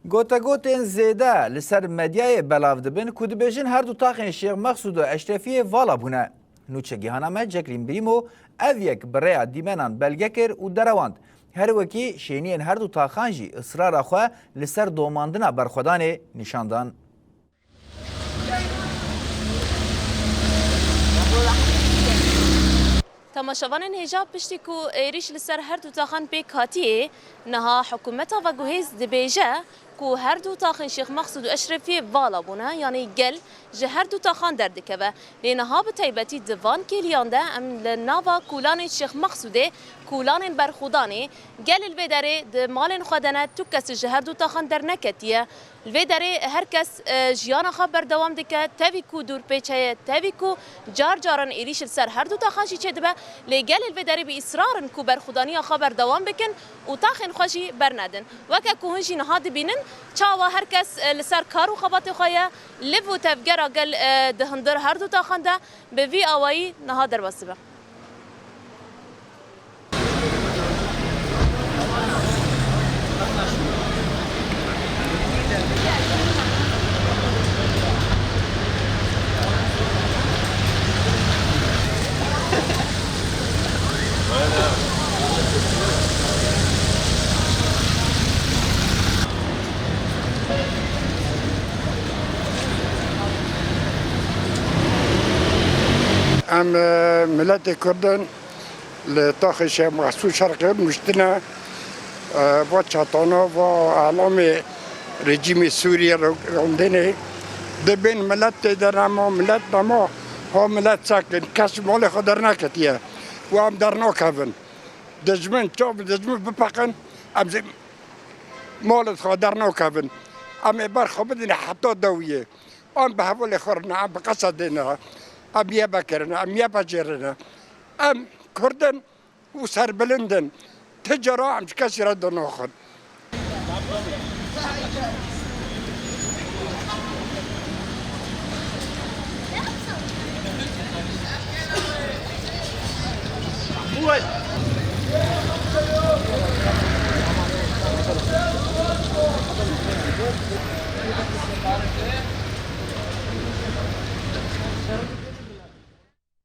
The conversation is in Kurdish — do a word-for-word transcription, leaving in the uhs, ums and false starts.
Gotegotên zêde li ser medyayê belav dibin ku dibêjin her du taxên Şêx Mexsûd û Eşrefiyê vala bûne. Nûçegihana me Jacqueline Brîmo ev yek bi rêya dîmenan belge kir û derewand. Her wekî şêniyên her du taxan jî israra xwe li ser domandina berxwedanê nîşan dan. Temaşevanên hêja, piştî ku êrîş li ser her du taxan pêk hatiye, niha hikûmeta veguhêz dibêje ku her du taxên Şêx Mexsûd û Eşrefiyê vala bûne, yanî gel ji her du taxan derdikeve. Lê niha bi taybetî di van kêliyan de em li nava kolanên Şêx Mexsûdê, kolanên berxwedanê, gel li vê derê di malên xwe de ne, tu kes ji her du taxan derneketiye. Li vê derê her kes, e, jiyana xwe berdewam dike, tevî ku dûrpêç heye, tevî ku car caran êrîş li ser her du taxan jî çêdibe, lê gelê li vê derê bi îsrar in ku berxwedaniya xwe berdewam bikin û taxên xwe jî bernedin. Weke ku hûn jî niha dibînin, çawa her kes, e, li ser kar û xebatê xwe ye, liv û tevgera gel, e, di hundir her du taxan de bi vî awayî niha derbas dibe. Em, e, miletê Kurd in. Li taxê Şêx Mexsûd Şerqê nuştine, e, va çatana, va elamê rejîmê Sûriyê re-, randinê. Dibên milet tê de nema, milet nema, ha milet sekin, kes ji malê xwe derneketiye. Û em dernakevin. Dijmin, çav dijmin bipeqin, em ji malê xwe dernakevin. Em ê ber xwe bidin heta dawiyê. Em bi hevalê xwe re ne, em bi Qesedê ne, em YPG re ne, em YPJ'ê re ne. Em Kurd in û serbilind in. Ti cara em ji kesî re dernaxin.